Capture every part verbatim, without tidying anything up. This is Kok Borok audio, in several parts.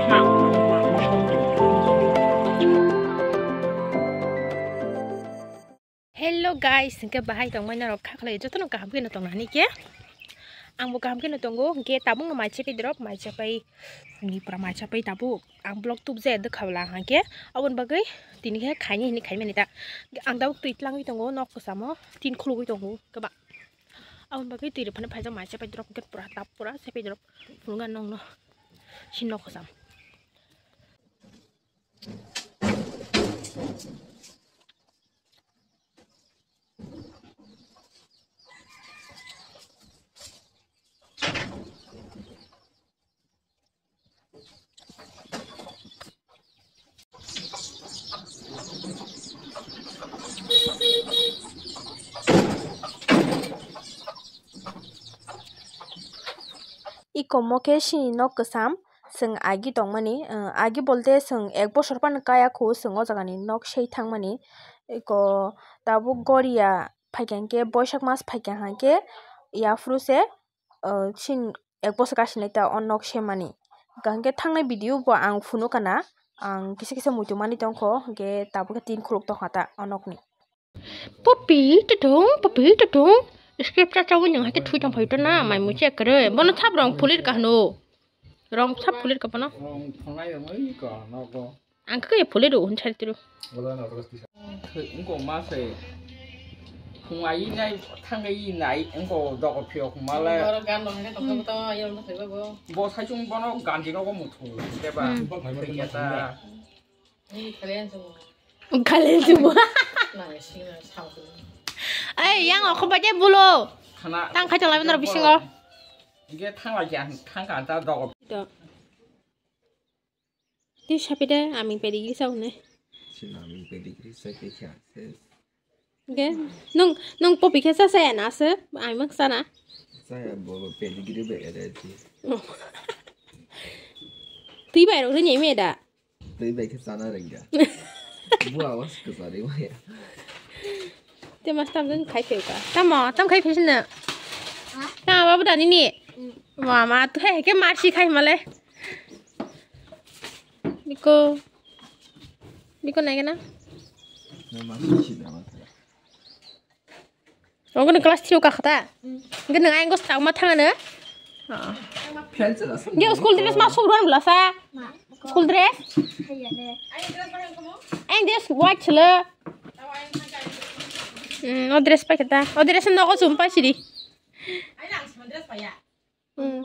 Hello guys, hingke bahai tongmani rok kha khlai jotono kaham khe no tongna hini khe. Ang bo kaham khe no tongo, hingke tabuk no mai chepai drop, mai chepai ni pura mai chepai tabuk. Ang vlog tubjaya dwkha bwla hwnkhe aboni bagwi tini khe khaini hini khaimani ta. Ang tabuk twi tlangwi tongo, nok kwchamo tin khulugwi tongo kwbang. Aboni bagwi twi rwphano phaijak mai chepai drop hwnkhe pura tap pura chepai drop phunukha nokno si nok kwcham. Iko mo khe chini nok kwcham, chwng agi tongmani, uh, agi bolte chwng ek bosor phano kaya khu chwng o jaga ni nok sei thangmani. Iko tabuk goria phaikha hwnkhe boisak mas phaikha hwnkhe yaphuru se, uh, chini ek bosor kasinai ta o nok semani. Hwnkhe thangnai video bo ang phunukha na, ang kisa kisa muitu mani tongkho, hwnkhe tabuk khe tin khuluk tongkha ta o nokni. Popi tutung, popi tutung. Script cha chawi nung hake thui tong phai na, mai mu che kare. Bono thap rong phulir ka hno. Rong thap phulir ka bono. Rong thongnai rong oi ka nogo. Ang khe phulir do hun chari tiru. Wala na terus tisa. Engko ma se. Phung ai nai, thang ai nai, engko dogo phio khuma le. Boro gan rong hake tong to, ayam no phai bo. Bo sai chung bono ganji nogo muthu, teba. Hmm. Thik ya ta. Khalen chumo. Ai, yang aku baca bulu. Tang kacang lawan bisingo. Hingke thang lai ya, thang ka ta dogo. Di sapi de, aming pedigree sa une. Sina aming pedigree sa ke kya se. Hingke, nung, nung popi khe sa saya na se, aming mak sana. Saya bo pedigree be ada ji. Tui bai rok ni me da. Twi bai khe chana rwngya. Bua was kwchari maya. Te mas tam jeng khai phe ka. Tamo, tam khai phe sina. Tamo babu dani ni. Mama, tu he ke marsi khai male. Biko. Biko nai gana. Na marsi si na ma. Ogo ni class three o kakha ta? Mm. Hingke nwng ayang go sakma thangano? Fail chala sa. Nge school dress ma sumrwan bwlasa? Ma. School dress? Hayane. Ayang dress white chwla. Hmm, o dress paikha ta. O dress nogo chum paisidi. Hmm.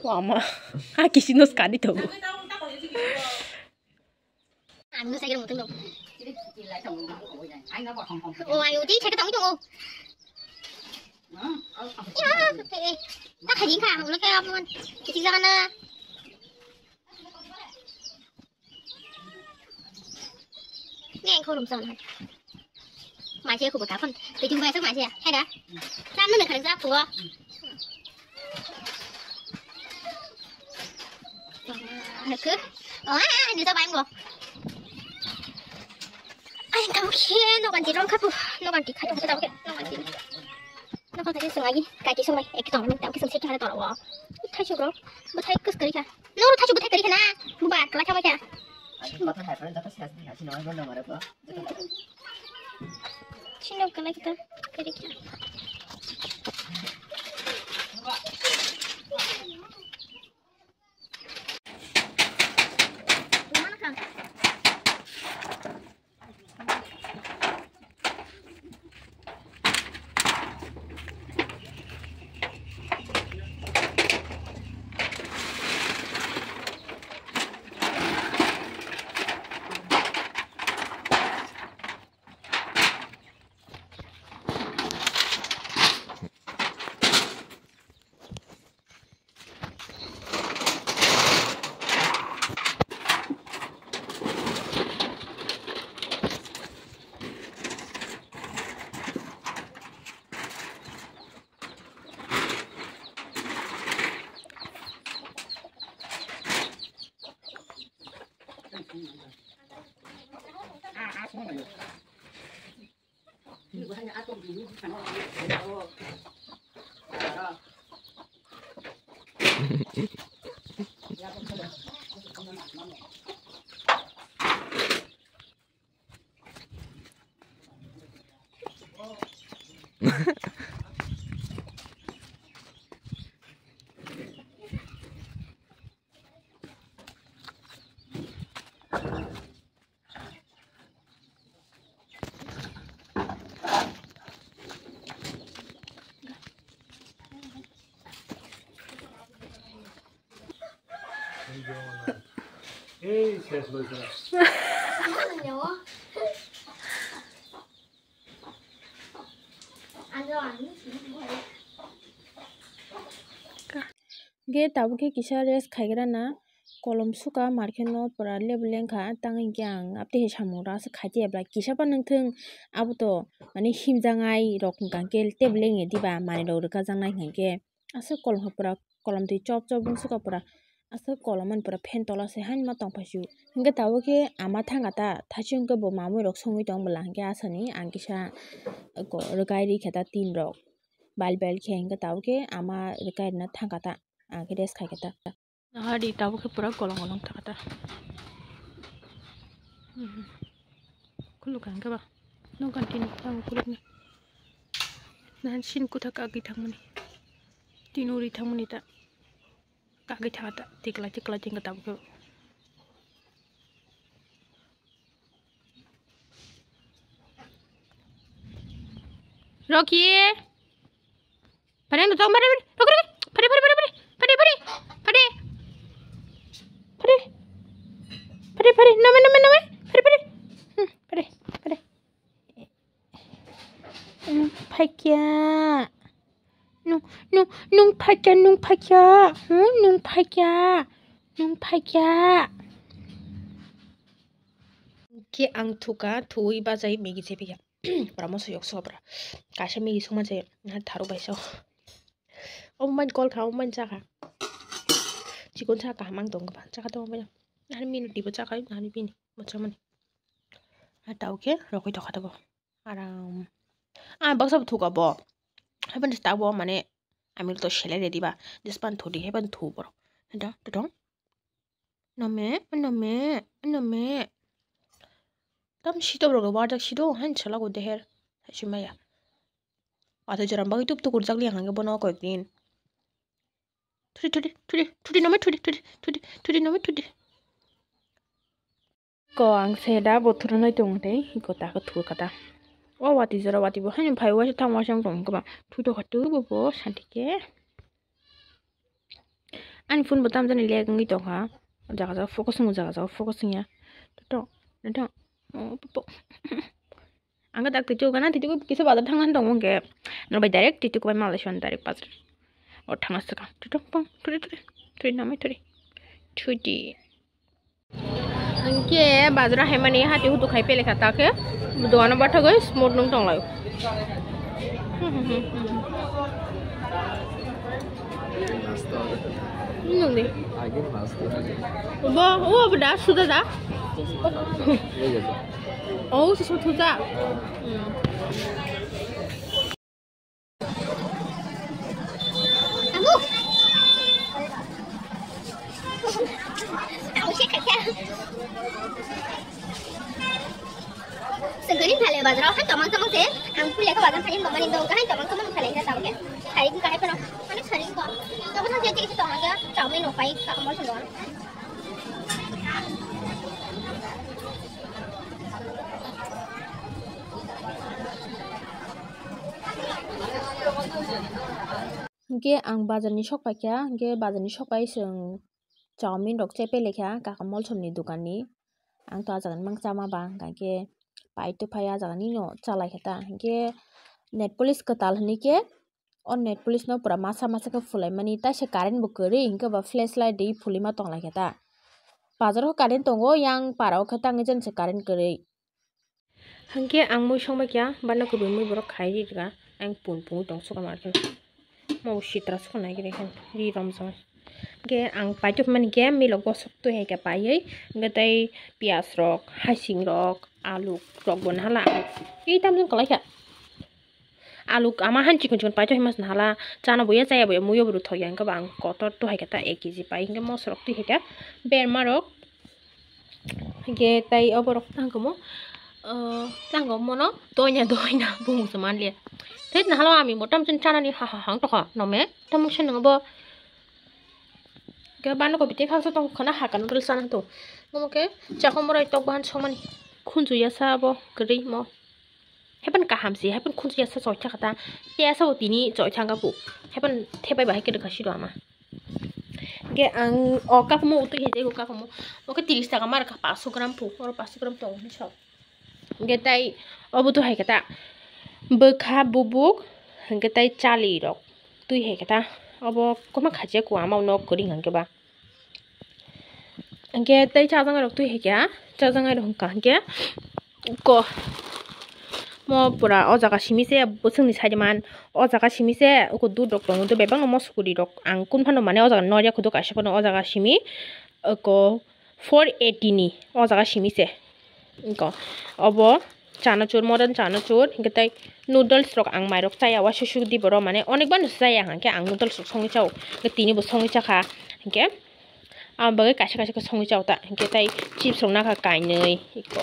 Wama. Ha kisi no skadi to. Ang no cycle mutung dong. O ayo di cycle tong tong. Ya, eh, eh. Tak haji kha, ulo kaya apan. Kisi jaga na. Neng khulum sana. Mai se khubo ta phon. Te jung bai sa mai se. Hai da. Nam no me kharang sa khubo. Nakhe. Oh, ah, ni ta bai mo. Ai, ta khe no kan ti rong kha pu. No kan ti kha ta ta khe. No kan ti. No kan ti sung ai. Kai ti sung bai. Ek tong ni ta khe sung se kha ta ro. Thai su ro. Bo thai kus kari kha. No thai su bo thai kari kha na. Bo ba kala kha ba kha. Ani kotha hai pore joto sina sina sina no mare ko. Sino kala kita kari kha. Hingke tabuk khe kisa rest khaigra na, kolom suka market no pura lebu lengkha, tang hingke ang aptwi hai samung rok aswk khaite ebla kisa phano wngthung, abo to mane himjaknai rok hingka hingke tebo lengya diba manwi rok rwkajak nai hingka hingke aswk kolom khe pura kolom twi chop chop wng suka pura aswk kolom mani pura phen tola se haino ma tongphai su hingke tabuk khe ama thangkha ta thaichung khe bo mamui rok songwi tong bwla hingke asani ang kisa rwkai rikha ta tin rok. Bal bal khe hingke tabuk khe ama rwkai rwna thangkha ta, ang khe rest khai kha ta. Hari tabuk khe pura golong golong thangkha ta. Mhm. Khuluk kha hingke ba. Nokha tini tabuk khuluk ni. Nahan sin kutha kagwi thangmani. Tini uri thangmani ta. Kagwi thangkha ta. Tikla tikla tingkha tabuk khe. Rocky. Pare no tong pare pare pare pare pare pare pare pare pare pare pare pare pare pare nome nome nome pare pare. Hmm, pare pare. Hmm, phaikya. Nung nung nung phaikya nung phaikya. Hmm, nung phaikya. Nung phaikya. Khe ang thuka thuwi bachai Maggie chepikha. Pura moso yok soka pura. Kaisa Maggie songma chai, na tharu bai sao. Omo bai kol kha, omo bai chakha. Chikon sa kaham ang tong kha, chakha tong bai. Nahani mini tibo chakha, nahani bini, mo chamani. A tau khe rokoi tokha tabo. Aram. A baksa bo thuka bo. Haibani tabo mane, ami to sele de diba. Jispan thudi, haibani thu boro. Heda, tutong. Nome, nome, nome. Tam sito bro, warjak sito, han sala go deher. Simaya. Ata joram bagwi tup tukur jak liya hange bono koyek din. Thudi, thudi, thudi, thudi nome, thudi, thudi, thudi, thudi nome, thudi. Ko ang seda bothoro noi tong tei, ko ta ko thu kata. O wati jora wati bo, hani phai waisa thang waisa tong kaba. Thu to khatu bo bo, santi ke. Ani phone bo tamjani lag wngwi tongkha. O jaga jaga focus wngwi, jaga jaga focus wngya. Toto, toto. O, popo. Ang dak twi chukana, twi chukwi kisa bazar thangna tongmo hwnkhe. Norok bai direct twi chukbai malai swan direct bazar. O thangna swkang. Toto, pong, thuri, thuri. Thuri namai thuri. Thudi. Hingke bazar haimani hati hudu khai pele kha ta khe. Dogano bathagwi smooth nung tonglaio. Nung di. Bo, o bo da, suda da. O, susu thuda. Abu. Abu sih kacang. Sengkering thale bazar, hai tomang tomang se, ang pule ko bazar thani tomang indo, hai tomang tomang thale ida tau ke. Hari ko kahai pano, mana sering ko. Tau ko thang jadi kita tomang ya, tomang no pai, tak mau sendok. Hingke ang bazar ni sok paikha, hingke bazar ni sok pai chwng chowmin rok chepe lekha kaka Molsom ni dokan ni. Ang to ah jaga ni mang chama ba, hingke pai twi phai ah jaga ni no chalai kha ta, hingke net polish kwtal hinui khe. O net polish no pura masa masa khe phulai mani, taisa current bo kwrwi hingke ba flashlight ri phulwi ma tong lai khe ta. Bazar o current tongo, yang para o khe tangwi jen se current kwrwi. Hingke ang mui song bai kha, bana kubui mui borok khai ri rwkha, ang pung pungwi tong suka mar khe. Mo bo sitra suka nai khe ri rom jang. Hingke ang paithak mani khe milok bosok twi hai khe paiwi, hingke tei piyaj rok, hasing rok, alu rok bo nahala. Ei tamjani kwlai kha. Alu ama han chikon chikon paithak mas nahala, chana boya chaya boya muiyo bo ruthok ya, hingke ba ang kotor twi hai khe ta ek kg pai, hingke moso rok twi hai khe berma rok, hingke tei oborok tangkamo, ah, tangkamo no doina doina bumung se manliya. Tei nahala ami bo tamjani chanani ha ha hang tokha nome tamung se nangbo. Hingke bana kopi tei khaksa tong khana haka noodles sana tong. Omo khe chakhwng borai tok bahan somani khunju ya sa abo kwrwi mo. Hepan kaham se, hepan khunju ya sa choi thaka ta. Tei asa bo tini choi thanga bu. Hepan thepai bahai kwrwi kha siro ama. Hingke ang o kakumo twi hai tei o kakumo. Oke tiris taka mar ka paanso gram pu. Oro paanso gram tongo hinwi sok. Hingke tai obo twi hai khe ta. Bwkha bubuk hingke tai chali rok twi hai khe ta. Obo kwma khajiya kua ama nok kwrwi hingke ba. Hingke tei chajaknai rok twi hai khe, chajaknai rok hingka hingke ko mo pura o jaga simi se bwswkni side man o jaga simi se uko dudh rok tongo tei bebak no mo suguri rok ang kun phano mane o jaga noria kudo kaisa phano o jaga simi uko four eighty ni o jaga simi se. Wngkha obo chanachur, modern chanachur, hingke tei noodles rok ang mairok chaya, waisa suk di borok, mane onek bano chaya, hingke ang noodles rok songwi chao, hingke tini bo songwi chakha, hingke ang bagwi kaisa kaisa khe songwi chao ta, hingke tei chips rok nakha kainwi iko,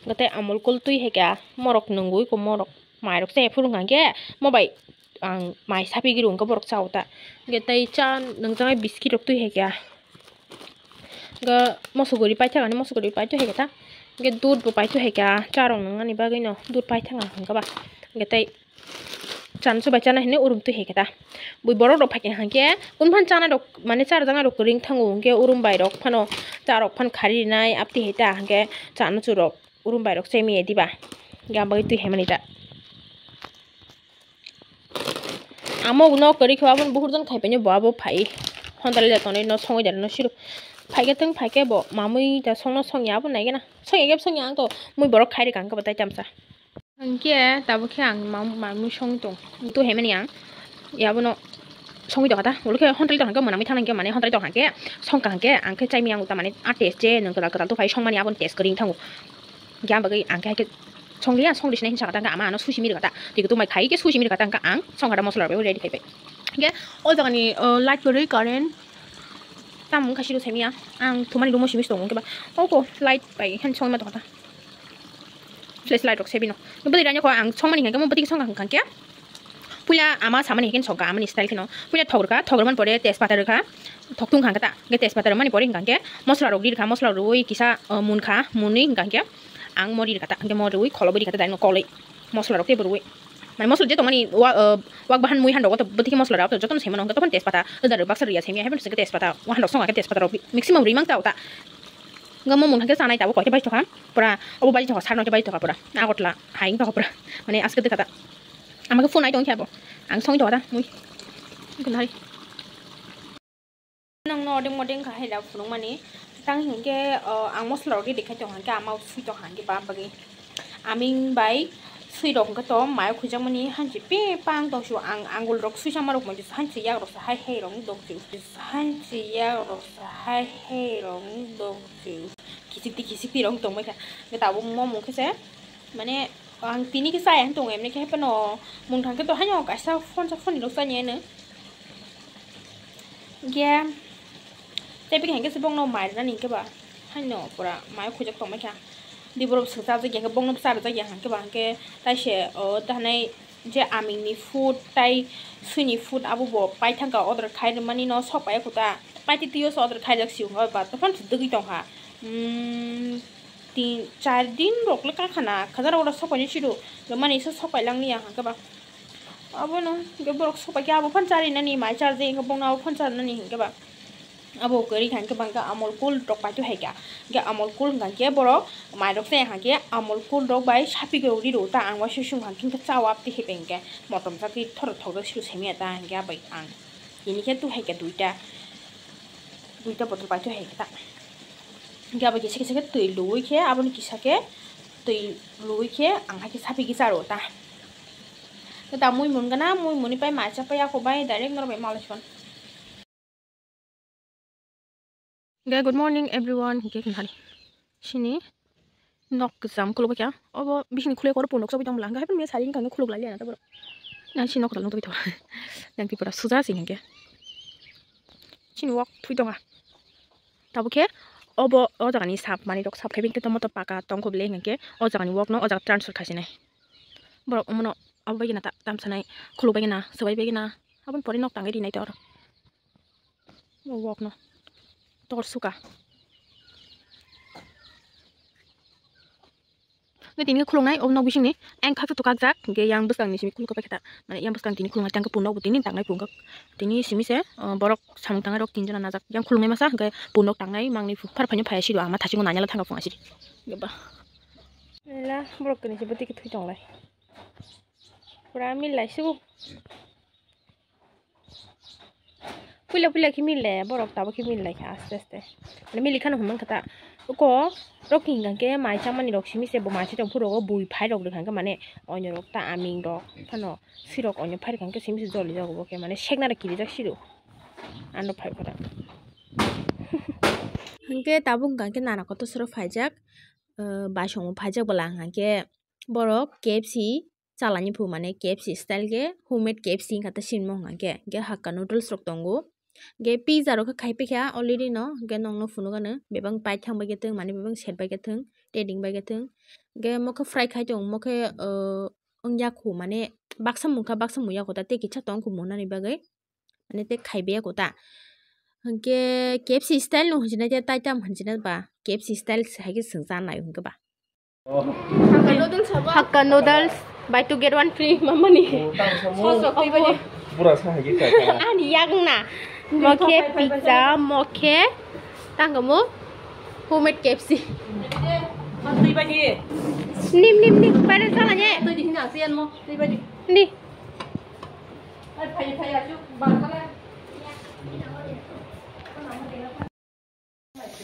hingke tei Amul Cool twi hai khe morok nungwi iko morok mairok chaya phuru hingke mo bai ang mai sapigwi rw hingke borok chao ta, hingke tei cha nungjaknai biscuit rok twi hai khe. Ga moso guri paithak ani moso guri paithak hai khe ta. Ga dudh bo paithak hai khe, cha rok nang ani bagwi no dudh paithak ang hwnkha ba. Ga tei chana chubai chana hinwi urum twi hai khe ta. Bui borok rok phai khe hwnkhe kun phan chana rok mane cha rwjaknai rok kwrwng thango hwnkhe urum bai rok phano cha rok phan khari rinai apti hai ta hwnkhe chana chu rok urum bai rok chemi ya diba. Ga bagwi twi hai mani ta. Amo no kwrwi khe abo buhur jon khai painwi bo abo phai. Honda le tonwi no songwi da no siro. Phai khe tong phai khe bo mamui da songno songya abo nai gana. Songya khe songya ang to mui borok khai rikha ang khe bo tai tamsa. Hwnkhe tabuk khe ang mam-, mamui songwi tong. Tu hemani ang. Ya bono songwi tong kha ta. Ulo khe honda le tong khe mwnamwi thang khe mane honda le tong khe song kha khe ang khe chai mi ang ta mane a test je nang kwtal kwtal to phai songmani abo test kwrwi thango. Hingke ang bagwi ang khe hai khe songliya, songri sinai hinwi sakha ta, hingke ama ano susi miri kha ta. Twi kutung bai khai khe susi miri kha ta, hingke ang songkha ta mosola rok ready khai pai. Hingke o jaga ni, o, light kwrwi current tamo wngkha siro saimanya. Ang thumani room o simi se tongo, hingke ba oko light bai han songma tongkha ta. Flash light rok se bino. Bwdwi rani kho ang songmani hingke mo bwdwi songkha hingkha khe. Puila ama samani hingke songkha, amani style kheno. Puila thok rwkha, thok rwmani pore tejpata rwkha. Thok thung kha ta. Hingke tejpata rwmani pore hingka hingke mosola rok ri rwkha, mosola rwi kisa, o, munkha, munwi hingka hingke ang mo ri rwkha ta. Hingke mo rwi kholobwi rwkha ta, daino kolwi. Mosola rok teibo rwi. Mane mosola je tongmani wa-, o, wak bahan mui han rok to bwtwi khe mosola rok to jotono sengmano hingke tokon tejpata, da rw baksa rwya sengya, haiphano sengke tejpata, wahan rok songkha khe tejpata rok maximum ri mang ta o ta. Hingke mo mung hingke chanai tabuk koi khe bai tokha. Pura obo bai tokha, sar no khe bai tokha pura. Agartala hai tokha pura. Mane aske dekha ta. Ama khe phunai tong khe abo. Ang songwi tokha ta mui. Kunhai. Nang no odeng modeng kha hai da phunuk mani. Tang hingke, o, ang mosola rok ready khai tong hingke ama sui tong hingke ba bagwi. Aming bai sui rok hingke to mayo khujak mani hanchi pe pang tong su ang angul rok sui sama rok mani hanchi yak rok sa hai hai rok dong su. Hanchi yak rok sa hai hai rok dong su. Kisik ti kisik ti rok tong bai kha. Hingke tabuk mo mung khe se. Mane, ang tini khe chaya hinwi tongo, emni khe haphano mung thang khe to haino kaisa phone sa phone rok chani ano. Hingke, tei bini hingke se bongno mai rwnani hingke ba, haino pura mai khujak tongmai kha. Di borok swngchajak ya hingke bongno bwsa rwjak ya hingke ba hingke taise o tanai je aming ni food tai swini food abo bo paithang kha order khai rwmani no sok pai khuta paitwi twi o se order khaijak si hwnba ba tophan se dwgwi tongkha. Hmm. Tin, char din rok le kakhana, khajaro oro sokoini sidu, mani se sokai langni ya hwnkhe ba. Abono hwnkhe borok sokai khe abo phan charinani, mai charjai hwnkhe bongno abo phan charinani hwnkhe ba. Abo kwrwi kha hwnkhe ba hwnkhe Amol Cool rok paitwi hai kha. Hwnkhe Amol Cool hwnkha hwnkhe borok mai rok chaya hwnkhe Amol Cool rok bai saphi rok ri rw ta ang waisa sung hwnkhe chao aptwi hai pai hwnkhe motom jagwi thoro thok rok sidu semiya ta hwnkhe abai ang. Tini khe tu hai khe duita, duita botol paitwi hai khe ta. Hingke abo kisa kisa khe twi luwi khe aboni kisa khe twi luwi khe ang hai khe saphi kisa rw ta. Khe ta mui mun gana, mui muni pai macha pai ako bai direct norok bai malai son. Hingke good morning everyone, hingke khna hari. Sini nok kwcham khuluk kha. Obo bising khuluk oro pondok chogwi tong bwla. Hingke haphano sari wngkha hingke khuluk lai liya na ta borok. Nang si nok kwtal nung togwi tong. Nang Tripura suja si hingke. Chini wak thui tonga. Tabuk khe obo o jaga ni sap manwi rok sap khai bini khe tomato paka tong kho bele hingke o jaga ni wak no o jaga transfer khai sinai. Borok omono abo bai gana ta-, tam sanai khuluk bai gana swbai bai gana aboni pore nok tangwi rinai te oro. O wok no tor suka. Hwnkhe tini khuluknai o nok bisingni ayang khaksa to kakjak, hwnkhe yang bwskangni simi khuluk pai khe ta, mane yang bwskang tini khuluknai tang khe punok bo tini tangnai pungkak. Tini simi se, o, borok samung tangnai rok tin jona najak. Yang khuluknai masa hwnkhe punok tangnai mangni phar phaino phaiya sido ama thasingo nanya la thangka phung asidi. Hwnkhe ba. Ela borok kini se bwtwi khe thwi tonglai. Pura mil lai sibu. Puila puila khe mil le, borok tabuk khe mil lai kha aste aste. Mane mili khano hwnmang kha ta. Oko rok hinga khe mai chamani rok simi se bo mai se tong phuru o bui phai rok rwkha khe mane onyo rok ta aming rok phano sirok onyo phai rwkha khe simi se joli jago bo khe mane seknari kirijak sido. Ano phai kha ta. Hwnkhe tabuk hwnkha khe nana kotor soro phaijak, ah, baisongo phaijak bwla hwnkha khe borok K F C chalani phu mane K F C style khe homemade K F C hwnkha ta sinmo hwnkha khe, hwnkhe hakka noodles rok tongo, hwnkhe pizza rok khe khai pikha already no, hwnkhe nokno phunukgano bebak pai thang bai khe thwng mane bebak set bai khe thwng, tei ding bai khe thwng, hwnkhe omo khe fry khai tongo, omo khe, ah, wngya khu mane baksa mungkha baksa mungya khu ta tei kisa tong khu monani bagwi. Mane tei khaibai ya kota. Hwnkhe K F C style no hwnjinai tei tai tam hwnjinai ba K F C style se hai khe swngjak nai hwnkhe ba. Hakka noodles, buy two get one free mamani. Sauce rok twi bai di. Pura sa hai khe kha. Ani yak na. Mokhe pizza, mokhe tangamo homemade K F C. Nim nim nim, pai chala ne. Ni.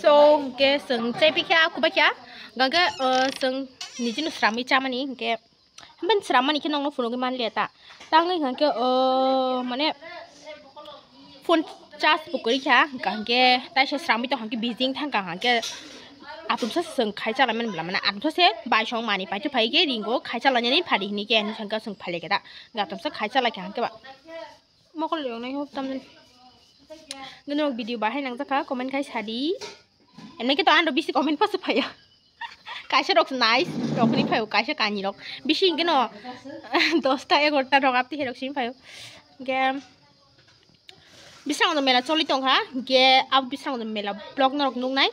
So, hwnkhe chwng chai pikha, kubai kha, hwnkhe, uh, chwng nijino sramwi chamani, hwnkhe, haban srammani khe nokno phunugwi manliya ta. Tangwi hwnkhe, uh, mane, phone charge bo kwrwi kha, hwnkhe, taisa sramwi tong hwnkhe, busy thangkha hwnkhe, atumsa chwng khai chalaimani bwla, mane, atumsa se baisong mani paithu phai khe ringo khai chalainani phari hini khe, hini hwnkhe chwng phailaikha ta, atumsa khai chalaikha hwnkhe ba. Mokol rok nai hop tamjani. Gwnok video bahai nangjakha, comment khai sadi. Emne khe to ano bisi comment pasu phaiya. Kaisa rok nice rok ni phaio, kaisa kani rok. Bisi hwnkhe no dosta egarota rok apti herok simi phaio. Hwnkhe bisrango mela choli tongkha, hwnkhe abo bisrango mela vlog norok nuknai.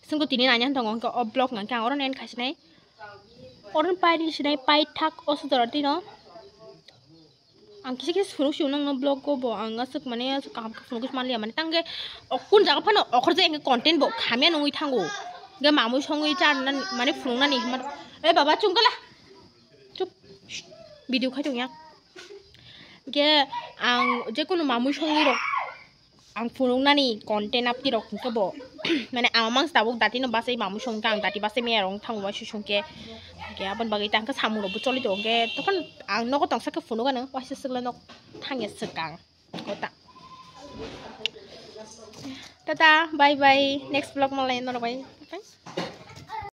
Chwngkhe tini naina tongo hwnkhe o vlog hwnkhe ang oro end khaisinai. Oro pai ri sinai pai thak o sodora tino. Ang kisa kisa phunuk sio nangno vlog o bo ang aswk mane aswk kaham khe phunuk manliya mane tangkhe o kun jaga phano okhorjak hwnkhe content bo khamya nungwi thango. Hwnkhe mamui songwi charnani mane phunuknani hwnma. Ei baba chungkala. Chup. Video khai tongya. Hwnkhe ang jekunu mamui songwi rok ang phunuknani content apti rok hwnkhe bo mane ama mangsa tabuk dati no bachai mamui songkhe ang dati bachai maya rok thango waisa songkhe. Hwnkhe aboni bagwi tangkhe samung rokbo choli tongo hwnkhe tokhan ang nogo tongsa khe phunukgano waisa swkla nok thangya swkang kota. Tata bye bye, next vlog malai norok bai.